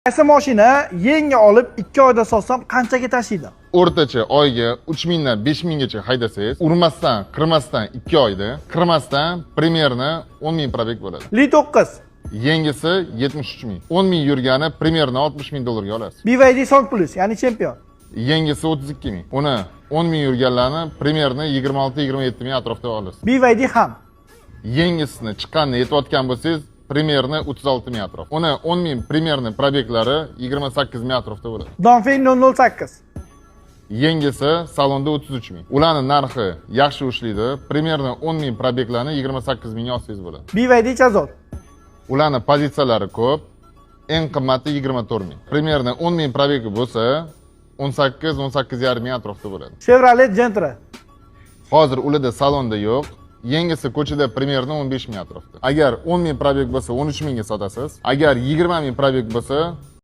Qaysi mashina yangi olib, 2 oyda sotsam, qanchaga tashiydi? O'rtacha oyga 3000 dan 5000 gacha haydasangiz, urmasdan, qirmasdan 2 oyda, qirmasdan примерно 10 ming пробег bo'ladi. Li 9. Yangisi 73 ming. 10 ming yurgani примерно 60 ming dollarga olasiz. BYD Song Plus, ya'ni chempion. Yangisi 32 ming. Uni 10 ming yurganlarni примерно 26-27 ming atrofida olasiz. BYD ham. Yangisini chiqqanini aytayotgan bo'lsangiz, примерно 36 ming atrof. Uni 10 ming примерно пробег lari 28 ming atrofida bo'ladi. Dongfeng 008. Yangisi salonda 33 ming. Ularning narxi yaxshi ushlaydi. Примерно 10 ming пробег larni 28 mingga olsangiz bo'ladi. BYD Chazor. Ularning pozitsiyalari ko'p. Eng qimmati 24 ming. Примерно 10 ming пробег i bo'lsa, 18, 18,5 ming atrofida bo'ladi. Chevrolet Gentra. Hozir ularda salonda yo'q. Yangisi ko'chada примерно 15 ming atrofida. Agar 10 ming пробег bo'lsa, 13 mingga sotasiz. Agar 20 ming пробег bo'lsa,